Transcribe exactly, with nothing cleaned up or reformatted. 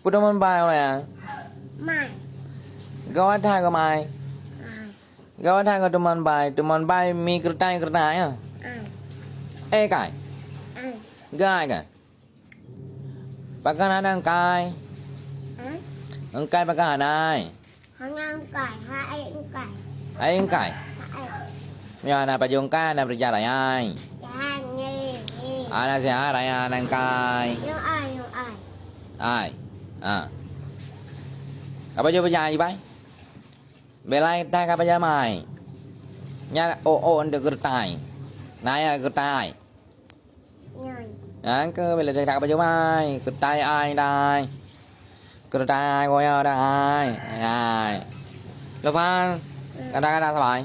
Peue teumon bai awai nyan? Mai. Gawat that keu mai. Ai. Gawat that keu teumon bai. Teumon bai mi keuretai-keuretai, ya. Ai. Eh, kai. Ai. Gai, kai. Pakon hana eukai? Hah? Eukai pakon hana ai? Hana eukai, hai eukai. Ai eukai? Hai. Nyoe hana pajoh eukai, hana beureuja raya ai. Jangan ni. Hana sihat raya hana eukai. Nyoe ai, nyoe ai. Ai. Ha. Ka pajoh beureuja ai, bai? Belai tai ka pajoh mai. Nyan oh, oh, untuk keuretai. Naya keuretai. Nyan. Nyan keuh bila cakap baju mai, keutai ai dai. Keutai goyo dai. Ai. Lepas, kadang-kadang sabai.